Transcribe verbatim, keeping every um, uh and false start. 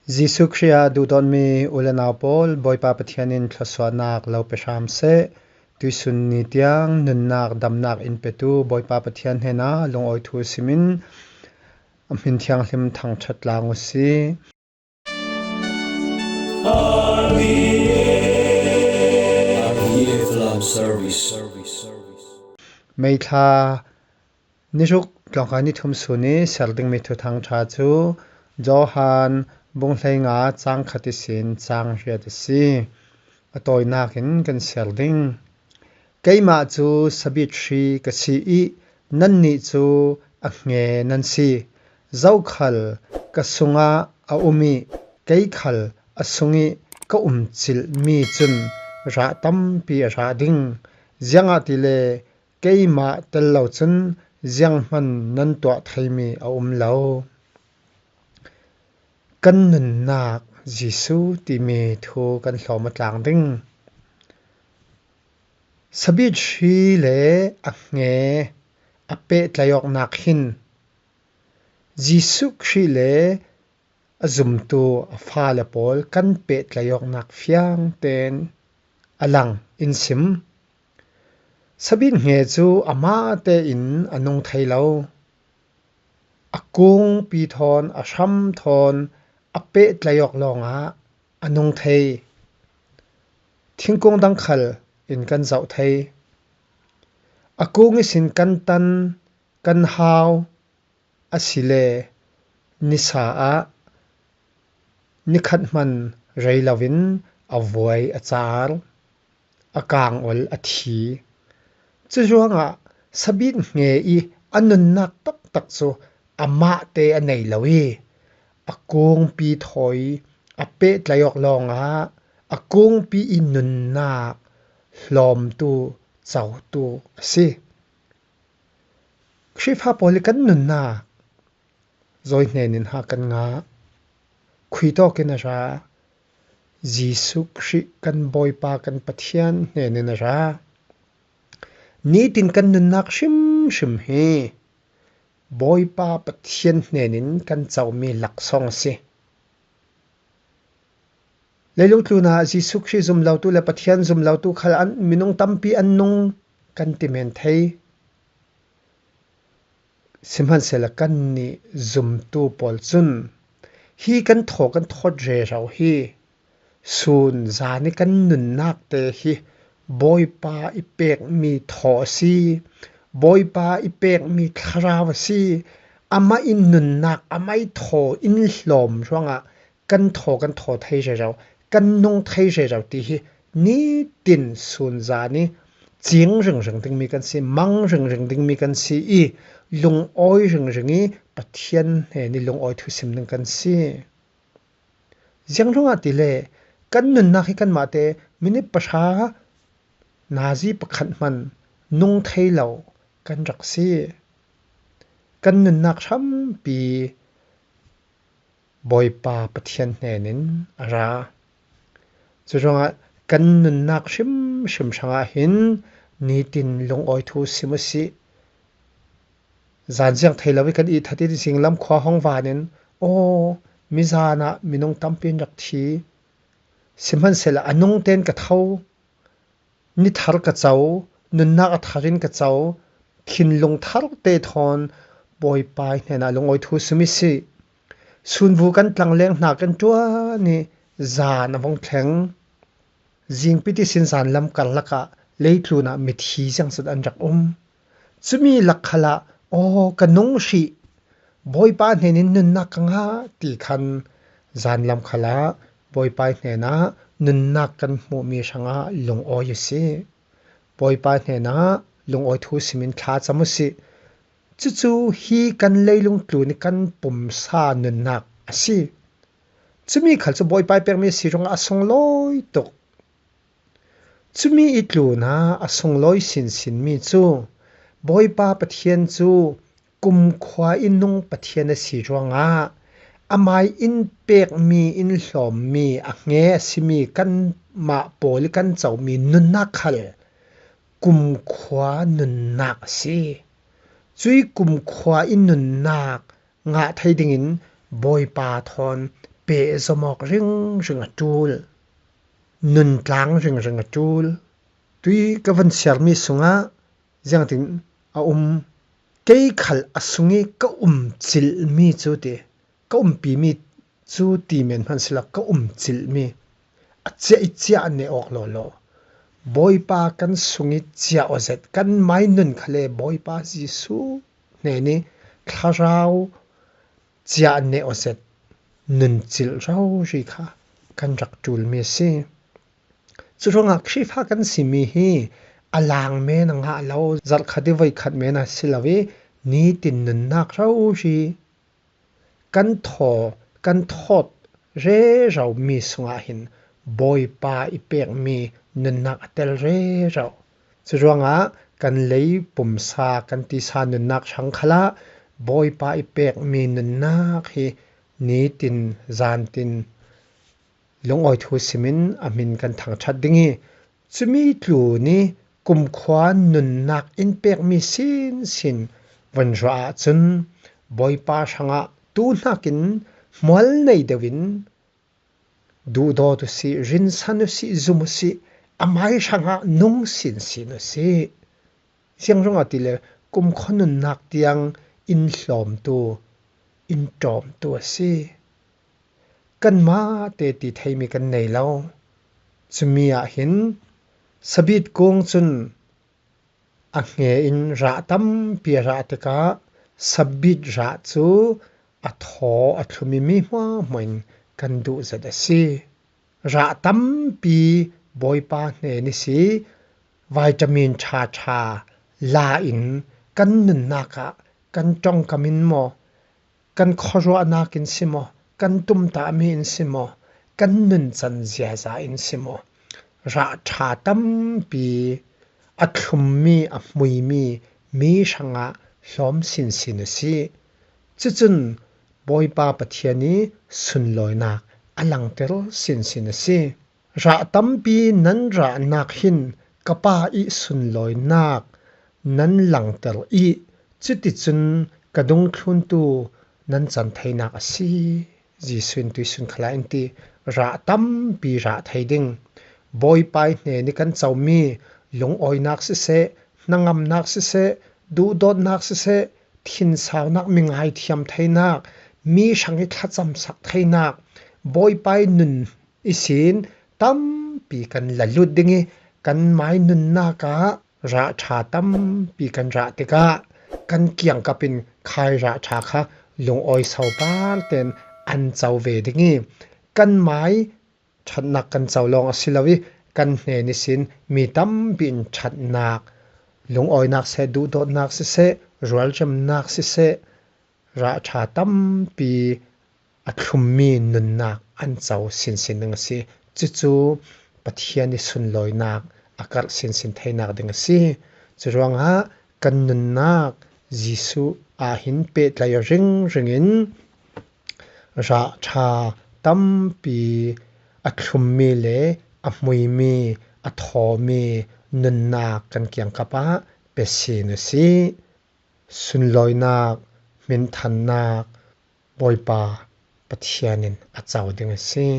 Jesuh Khrih ah duhdawtmi u le nau pawl, Bawipa Pathian in thluasuahnak lo pe hram seh. Tuisun ni tiang nunnak damnak in petu Bawipa Pathian hnenah lungawi thu simin a hmin thianghlim thangṭhat tlang u si. Meithla ni ruk tlawngkai ni thum sun i siar dingmi thuthang ṭha cu Johan bung hleinga cang khat ihsin cang riat a si. A tawinak in kan siar ding. Keimah cu sabit hri ka si i nannih cu a hnge nan si. Zokhal ka sungah a um i kei khal a sung i ka um cilhmi cun rah tampi a rah ding. Ziangahtile keimah tel lo cun zianghman nan tuah theimi a um lo. Kan nunnak Jesuh timi thu kan hlawm a tlang ding. Sabit hri le a hnge a pehtlaih awknak hin Jesuh Khrih le a zumtu a fale pawl kan pehtlaih awknak fiang tein a lang in sim. Sabit hnge cu amah tein a nung thei lo. A kungpi thawn, a hram thawn a pehtlaih awk lawngah a nung thei. Thingkung dang khal in kan zoh thei. A kung ihsin kan tan, kan hau, asile nisa ah nikhat hman rei loin a vuai a car, a kang ol a thi. Curuangah sabit hnge i a nunnak taktak cu amahte a nei lo i a kungpi thawi a pehtlaih awk lawngah a kungpi i nunnak hlawmtu, cotu a si. Khrihfa pawl i kan nunnak zawi hnenin ha kan ngah. Khui tawkin a ra. Jesuh Khrih kan Bawipa kan Pathian hnenin a ra. Nitin kan nunnak hrimhrim hi Bawipa Pathian hnenin kan comi laksawng a si. Leilung tlunah Jesuh Khrih zum lotu le Pathian zum lotu khal an, minung tampi an nung kan ti men thei. Sihmanhsehlaw kannih zumtu pawl cun hi kan thaw, kan thawt rero hi sun zan i kan nunnak te hi Bawipa i pekmi thaw a si, Bawipa i pekmi thlarau a si, amah in nunnak, amah i thaw in hlawm ruangah kan thaw, kan thaw thei rero, kan nung thei rero ti hi nitin sun zan i cing ringring dingmi kan si, mang ringring dingmi kan si i lungawi ringring i Pathian hnen i lungawi thusim ding kan si. Ziang ruangah tile kan nunnak hi kanmahte minit pahra nazi pakhat hman nung thei lo kan rak si. Kan nunnak hrampi Bawipa Pathian hnenin a ra. Curuangah kan nunnak hrimhrim hrangah hin nitin lungawi thu sim u sih. Zan ziang thei lo i kan ihthat i zinglam khua hong van in, aw, mizan ah minung tampi in rak thi. Sihmanhsehlaw a nung tein ka tho. Ni thar ka co, nunnak a thar in ka co, thinlung thar te thawn Bawipa hnenah lungawi thu sim i si. Sunvu kan tlangleng hna kan ṭuan i zan a vung thleng. Zingpit ihsin zanlam karlak ah leitlun ah mithi ziangzat an rak um. Cumi lak khalah, aw, ka nung hrih, Bawipa hnenin nunnak ka ngah ti khan zanlam khalah Bawipa hnenah nunnak kan hmuhmi hrangah lungawi u sih. Bawipa hnenah lungawi thu simin thlacam u sih. Cucu hi kan leilung tlun i kan pumsa nunnak a si. Cumi khal cu Bawipa i pekmi a si ruangah a sunglawi tuk. Cumi i tlunah a sunglawi sinsinmi cu Bawipa Pathian cu kumkhua i nung Pathian a si ruangah amah in pekmi, in hlawmmi, a hnge a simi kanmah pawl i kan comi nunnak khal kumkhua nunnak a si. Cui kumkhua i nunnak ngah thei dingin Bawipa thawn pehzom awk ringring a ṭul, nun tlang ringring a ṭul. Tui ka van siarmi sungah ziangtin a um, kei khal a sung i ka um cilhmi cu ti, ka umpimi cu ti men hmanh si lo, ka um cilhmi a ciah i ciah neh awk lawlaw, Bawipa kan sung i ciah aw zet, kan mai nun khal le Bawipa Jesuh hnen i thlarau ciah neh aw zet nun cilh rori kha kan rak ṭulmi a si. Curuangah Khrihfa kan simi hi a lang men a ngah lo, zarhkhat i voikhat men a si lo i, nitin nunnak rori kan thaw, kan thawt rero mi sungah hin Bawipa i pekmi nunnak a tel rero. Curuangah kan lei pumsa, kan tisa nunnak hrang khalah Bawipa i pekmi nunnak hi nitin zantin lungawi thu simin a hmin kan thangṭhat ding i, cumi tlun i kumkhua nunnak in pekmi sinsin van ruah ahcun Bawipa hrangah tu hnakin hmual nei deuh in duhdawt u sih, rinsan u sih, zum u sih, amai hrangah nung sinsin u sih. Ziang ruangah ti le kumkhua nunnak tiang in hlawmtu, in ṭawmtu a si. Kanmah te ti theimi kan nei lo. Cumi ah hin sabit kung cun a hne in rah tampi a rah tikah sabit rah cu a thaw a thlum i mi hmuahhmuah in kan duh zet a si. Rah tampi Bawipa hnen i si vitamin ṭha ṭha la in kan nunnak ah kan ṭongkam in maw, kan khuaruahnak in si maw, kan tumtahmi in si maw, kan nuncan ziaza in si maw, rah ṭha tampi a thlummi, a hmuimi mi hrangah hlawm sinsin a si. Cucun Bawipa Pathian i sunlawinak a langter sinsin a si. Rah tampi nan rahnak hin ka Pa i sunlawinak nan langter i cuticun ka dungthluntu nan can theinak a si. Jesuh in tuisun khalah in ti, rah tampi rah thei ding. Bawipa i hnen i kan comi lungawinak siseh, hnangamnak siseh, duhdawtnak siseh, thinsaunak, mi ngaithiam theinak, mi hrang i thlacamsak theinak, Bawipa i nun ihsin tampi kan la lut ding i, kan mai nunnak ah rah ṭha tampi kan rah tikah kan kiangkap in khai rah ṭha kha lungawi sopar tein an co ve ding i, kan mai ṭhatnak kan co lawng a si lo i, kan hnen ihsin mi tampi in ṭhatnak, lungawinak siseh, duhdawtnak siseh, rualremnak siseh, rah ṭha tampi a thlummi nunnak an co sinsin ding a si. Cucu Pathian i sunlawinak a karh sinsin theinak ding a si. Curuangah kan nunnak Jesuh ah hin pehtlai aw ringring in rah ṭha tampi a thlummi le a hmuimi, a thawmi nunnak kan kiangkap ah pe sin u sih. Sunlawinak, hminthannak Bawipa Pathian in a co ding a si.